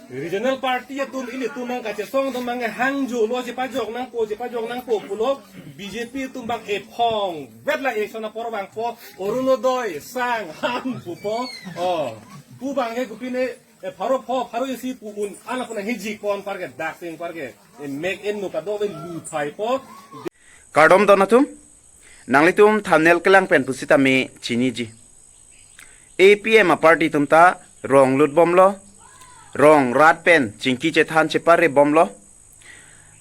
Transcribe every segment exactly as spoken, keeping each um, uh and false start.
Regional party atum ilitum nangkachesong atum abang hangjo lo, chepajok nangpo, chepajok nangpo pulo, B J P atum abang ephong vet la election apor abangpo, Orunodoi sang ham pupo. Oh, pu abang ke kopine, eh, pharo pho, pharo isi pu un, ana puna hijik pon parke, dak sing parke, eh, mek en no kadove lu thaipo. Kardom don atum, nanglitum thumbnail kelang pen pusitame chiniji. A P M a party atum ta rong lutbomlo, rong rat pen chingki chethan cheparebomlo.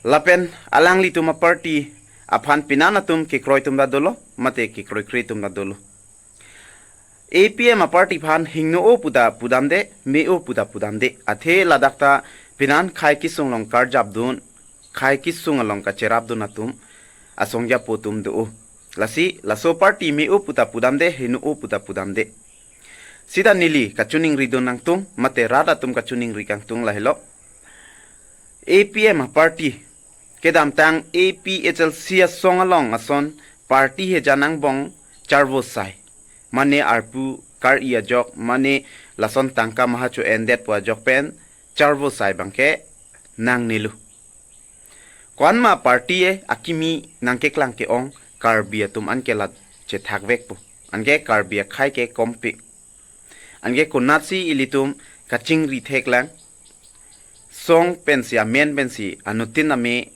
Lapen alanglitum a party aphan pinan atum kekroi atum ta dolo, mate kekroikre atum ta dolo. A P M a party aphan hingno-o puta pudamde, me-o puta pudamde. Athe ladak ta pinan khei kesung along karjapdun, khei kesung along kacherapdun atum, asong japo atum do-o. Lasi, laso party me-o puta pudamde, hingno-o puta pudamde. Sita neli kachiningridun nangtung, mate rat atum kachiningri kangtung lahelo. A P M a party, kedamtang A P H L C asong along ason party hejan angbong charvo sai. Mane arpu kar-i ajok, mane lason tangka maha cho-endetpo ajok pen charvo sai abangke nangnelo. Ko-anma party e akimi nangkeklang ke-ong Karbi atum anke la chethakvekpo. Anke Karbi akhei ke kompik. Anke konatsi ilitum kachingri theklang. Song pensi, amen pensi, anuttin ame,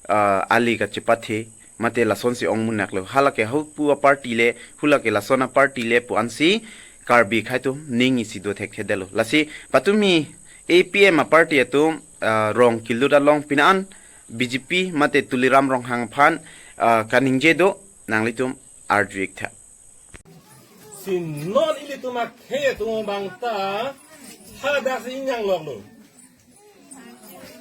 ah, ali kachepathe, mate lasonsi ong munak lo. Halake hapu a party le, hulake lason a party le pu ansi Karbi akhei atum ning isi do thekthedetlo. Lasi patumi A P M a party atum, ah, rong kilut along pinan B J P mate Tuliram Ronghang aphan, ah, kaningje do, nanglitum arju-ik tha. Si non ilitum akhei atum abang ta hadak si ingnang lok lo.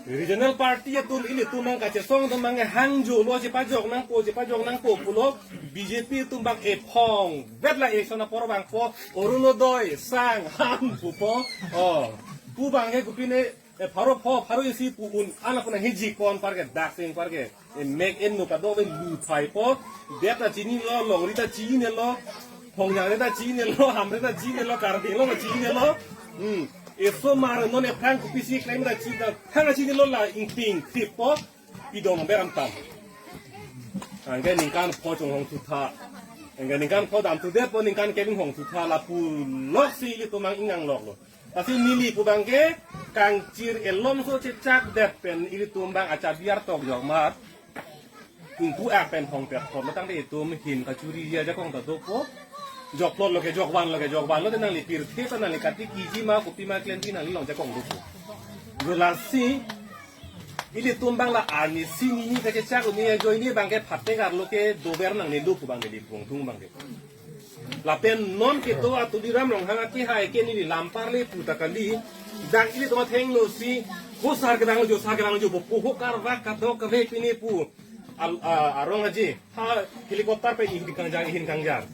Regional party atum ilitum nangkachesong atum abang hangjo lo, chepajok nangpo, chepajok nangpo pulo, B J P atum abang ephong vet la election apor abangpo, Orunodoi sang ham pupo. Oh, pu abang ke kopine, eh, pharo pho, pharo isi pu un, ana puna hijik pon parke, dak sing parke, eh, mek en no kadove lu thaipo. Det ta chinilo, longri ta chinilo, Phongjang re ta chinilo, Hamren ta chinilo, Karbi Anglong ta chinilo. Hmm. Eso mar non ephrang kopisi klem ta chi ta, thang ta chinilo, la ingting thippo, pidom beram tam. Anke ningkan pho chonghong thutha. Anke ningkan pho damthudetpo, ningkan kevin hong thutha, lapu lok si ilitum abang ingnang lok lo. Lasi neli pu abang ke kangchir elomso chechakdet pen ilitum abang achabiar tok jok mat. Ingpu ak pen hong pet phot lo tangte itum hin kachuri ajakong ta dopo. Jokplot lo ke jokvan lo ke jokvan lo te nangli pirthe ta nangli kati kiji ma kopi ma klempi nangli long jakong dopo. Lasi ilitum abang la arni si nini kachechak uni ajoine abang ke phatek arlo ke dover nangne do pu abang neli pungthung abang ke. Lapen non kedo a Tuliram Ronghang akehai ke neli lampar le pu ta kali. Dak ilitum athengno si ho sar kedang jo, sar kedang jo, bo pu ho karvak kadok kave pine pu. Al, a, arong aji. Ha helicopter pen ihin kangjar, ihin kangjar.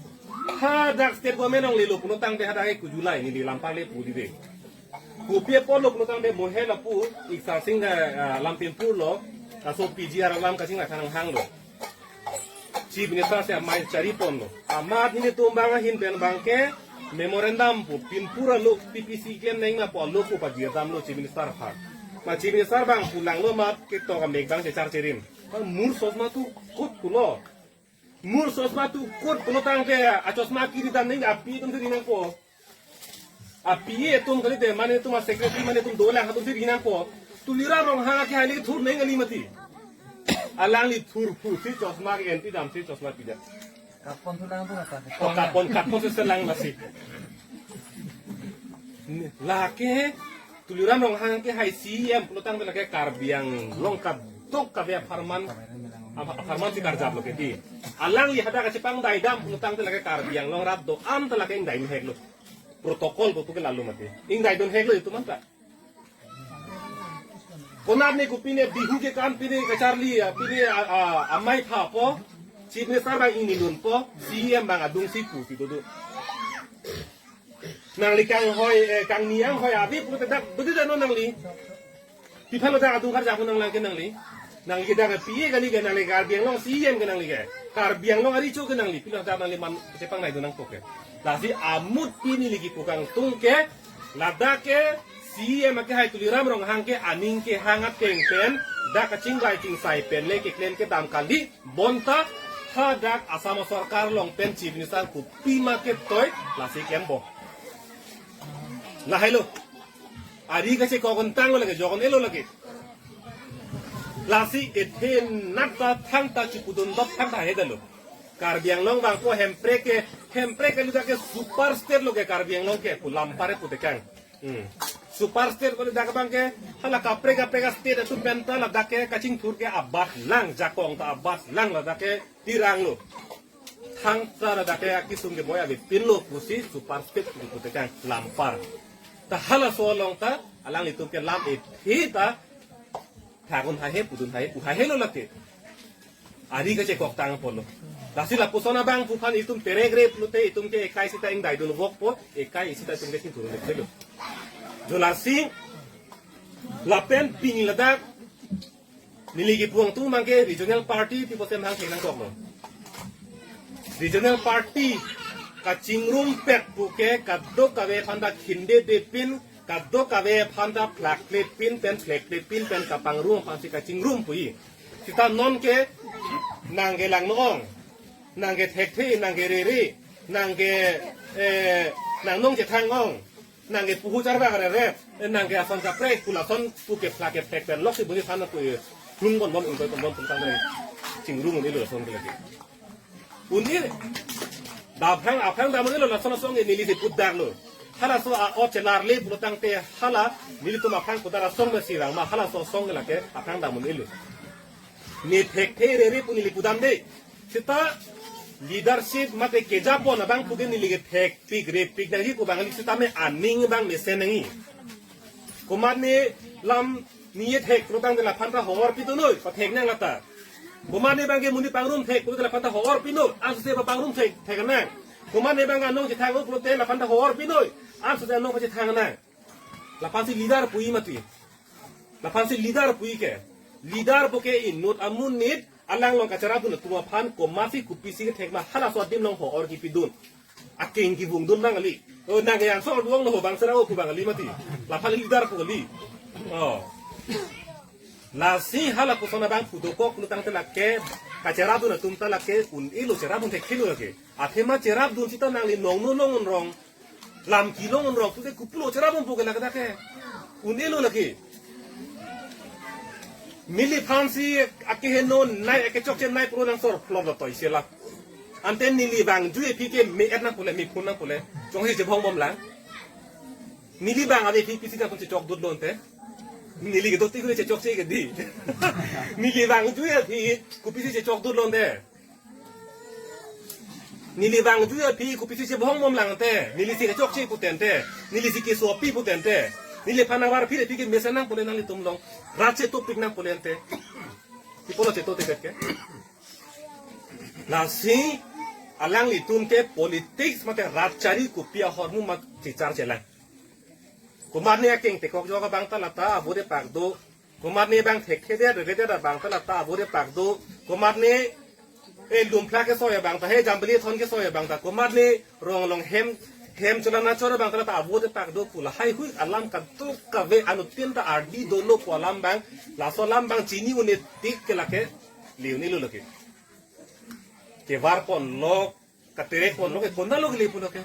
Hadak state government along lelo pulo tangte hadak ke kujulai neli lampar le pu dide. Kopi apotlo pulo tangte mohe lapu, ik Sarsing, ah, Lampinpur lo, laso P G R alam kachingla kanang hang lo. Chief Minister si amei chari ponlo. Amat nelitum abang ahin pen abang ke memorandum pu pinpur alo P P C klem neng ma pu alo pu pajir damlo Chief Minister aphan. Ma Chief Minister abang pulang lo mat ketok amek abang chechar cherim. Bang mur sosma tu kut pulo. Mur sosma tu kut pulo tangte achosma kiri dam neng api atum si ri nangpo. Api atum kali de mane atum a secretary mane atum dolang atum si ri nangpo. Tuliram Ronghang akehai le thur neng kali mati. Alangli thur phu si chosma ke enti dam si chosma pida. Kapon thu lang tu kata. Oh, kapon, kapon si selang lasi. Lake Tuliram Ronghang akehai C E M pulo tangte lake Karbi Anglong kadokave apharman, apharman si karjaplo ke ti. Alangli hadak kachepangdai dam pulo tangte lake Karbi Anglong rat do-an ta lake ingdai hek lo. Protocol pu ke lalu mati. Ingdai dun hek lo itum anta. Konat ne ko pine Bihu ke kan pine kacharli, ah, pine, ah, ah, amei phapo. Chief Minister abang ingni dunpo. C E M abang adung si pu si dodo. Nangli kanghoi, eh, kangni anghoi avi pulote dak bedi dano nangli. Pi aphan lo dak adung karjap nanglang ke nangli. Nangli ke dak P A kali ke nangli Karbi Anglong C E M ke nangli ke. Karbi Anglong arecho ke nangli. Pilo dak nangli man kachepangdai dun nangpo ke. Lasi amut pini lagi pukang tung ke. Ladak ke C E M akehai Tuliram Ronghang ke aning kehang ateng pen dak kachingvai chingsai pen le keklem kedam kali, bonta hadak Assam sorkar along pen Chief Minister kopima ketoi lasi klembom. Lahelo. Ari kachekok tanglo lake, jok un-elo lake. Lasi ethe nat ta thangta chipudun dot thangta heda lo. Karbi Anglong abang ko Hemprek ke, Hemprek ke ladak ke super state lo ke Karbi Anglong ke pu Lampar putekang. Hmm. Super state ko ladak abang ke, hala kaprek kaprek state atum penta ladak ke kachingthur ke abat lang, jakong ta abat lang ladak ke tirang lo. Thangta ladak ke akisung keboi avepinlo pusi super state pu putekang Lampar. Ta halaso along ta alanglitum ke lam ethe ta thagun haihe pudun haihe pu haihelo lake. Ari kachekok tang apotlo. Lasi lapuson abang pu aphan itum peregre pulote itum ke ekai sita ingdai dun vokpo, ekai sita itum ke chingthur le thelo. Jo lasi lapen pini ladak neli kepu angtung abang ke regional party pi posem hang kenang koklo. Regional party kachingrumpet puke kadokave aphanta khindedepin, kadokave aphanta plakplepin pen plakplepin pen kapangrum aphansi kachingrum puji. Sita non ke nang ke langno-ong, nang ke thekthe, nang ke rere, nang ke, eh, nang nong chethang-ong, nang ke puhu charbak rere, eh, nang ke ason kaprek, pu lason puke plak keplek pen loksi buni aphan pu, eh, plung bonbom ingkoi bonbom pu tangte chingrum un-elo lason ke lake. Un-e, daphrang aphrang dam un-elo lason asong ke nelisi putdaklo. Halaso a-ot chelarle pulo tangte hala nelitum aphrang putdak asong mesi vang ma halaso asong ke lake aphrang dam un-elo. Ne thekthe rere pu neli pudam de. Sita leadership mate kejapon abang puke neli ke thekpik repik nangji pu abang neli sitame aning abang mesen nangji. Komatne lam neli thek pulo tangte laphanta hor pidun noi, pathek nang lata. Komatne abang ke monit pangrum thek pulote laphanta hor pidun noi, ansose papangrumthek, thek nang. Komatne abang anong chethang-o pulote laphanta hor pidun noi, ansose anong pachethang nang. Laphansi leader puji mati. Laphansi leader puji ke. Leader puke inut amonit alang along kacherapdun atum aphan komatsi kopisi kethek ma halaso adim along hor kipidun. Akeng kevungdun abang kali. O nang ke ansor duang lo bang sera o pu abang kali mati. Laphan leader pu kali. Oh. Lasi hala koson abang pu dokok pulo tangte lake kacherapdun atum ta lake un-elo cherapdun thekthelo lake. Athema cherapdun sita nangli nongno long-un-rong, lam kelong-un-rong pute kopilo cherapdun puke lake dak ke. Un-elo lake. Neliphansi akeheno nai akechokche nai pulo nang sor plop lo toise la. Ante neli vangjui aphi ke me-et nang pule, mephun nang pule. Chongsi chebhong bomlang. Neli vang ave aphi pisi nang pun chechokdunlo ante. Neli kedo ti kule chechokche ke di. Neli vangjui aphi kopisi chechokdunlo ante. Neli vangjui aphi kopisi chebhong bomlang ante. Nelisi kechokche pute ante. Nelisi keso aphi pute ante. Neliphan avar aphi aphi ke mesen nang pule nanglitum along. Rat chetopik nang pule ante. Ipo lo cheto teket ke. Lasi alanglitum ke politics mate rat chari kopi ahormu ma chichar chelang. Komatne akeng tekok jok abang ta lata avo depak do. Komatne abang thekthedet reredet abang ta lata avo depak do. Komatne, eh, lumphlak kesoi abang ta, he jambili thon kesoi abang ta. Komatne rong along hem, hem chola nachor abang ta lata avo depak do pu lahai hui alam kadokave anuttin ta ardi dolo pu alam abang, laso alam abang chini un-e tik ke lake, le un-elo lake. Kevar ponlo, katere ponlo ke, konatlo kele pulo ke.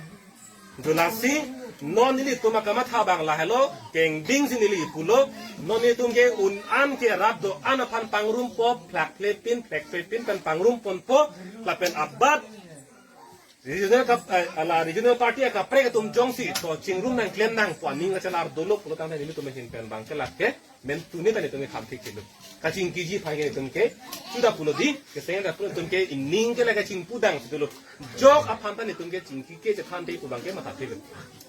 Jo lasi non nelitum akamatha abang lahelo, kengdingsi neli pulo, non nelitum ke un-an ke rat do-an aphan pangrumpo, plakplepin, plakplepin pen pangrumponpo, lapen abat regional kap-, eh, ala regional party akaprek atum jongsi to chingrum nang klem nang pu aning kachelar dolo pulo tangte nelitum ahin pen abang ke lake, mentune ta nelitum ke khamthik chelo. Kachingkiji aphan ke nelitum ke suda pulo di, kesen ta pulo nelitum ke ining ke lake chingpudang si dolo. Jok aphan ta nelitum ke chingki ke chethan de pu abang ke matha thilo.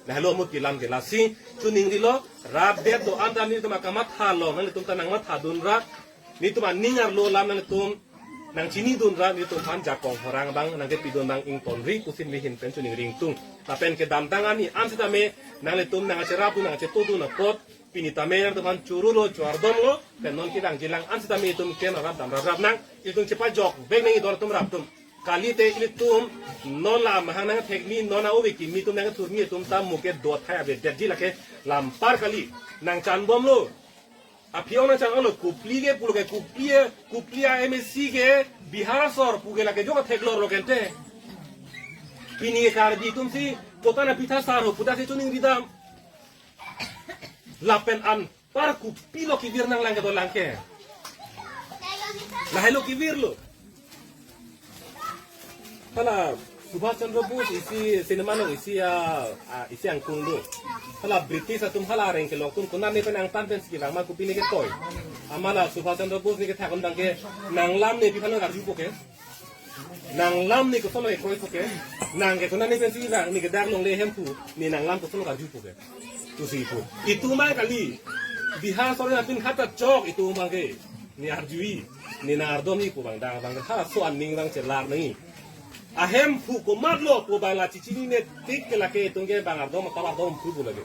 Lahelo mut kelam ke lasi choningrilo, rat det do-an ta nelitum akamatha along nanglitum ta nangmathadun ra, nelitum aning arlo alam nanglitum nangchinidun ra, nelitum aphan jakong horang abang nangkepidun abang ingtonri pusi neli ahin pen choningri ingtung. Lapen kedamtang arni an sitame nanglitum nangkacherapdun nangkachetodun apot pini tame nangtum aphan chorolo choardomlo, pen non kedang jilang an sitame itum ke nang rap dam rap rap nang, itum chepajokvek nang idor atum rap atum. Kalite ilitum non la amahang nangthekmi, non a-ove kimi atum nangthurmi atum ta mo ke do athai avedetji lake lampar kali. Nangchanbomlo. Aphi-ong nangchan-onglo, Kopili ke pulo ke, Kopili, Kopili a-M A C ke Bihar asor pu ke lake jok theklorlo kente. Pini ke Karbi atumsi kota na pitha sar ho pu dak si choningridam. Lapen anpar kopilo kevir nanglang kedo lang ke. Lahelo kevirlo. Hala Subhash Chandra Bose isi cinema along isi a, a, isi angkung do. Hala British atum hala areng kelong atum konane pen angtan pensi kevang ma kopine ketoi. Amat la Subhash Chandra Bose ne kethak un abang ke nanglam ne pi aphan karjupo ke. Nanglam ne koson ke kroipo ke. Nang ke konane pensi kevang ne ke dak longle Hemphu ne nanglam koson karjupo ke. Tusi pu. Itum abang kali. Bihar asor apin hata chok itum abang ke. Ne arjui. Ne nang ardom ne pu abang dang abang ke. Halaso aning abang chelar nangji. Ahemphu komatlo pu abang la chichinine tik ke lake itum ke bang ardom akam ardom pu pu lake.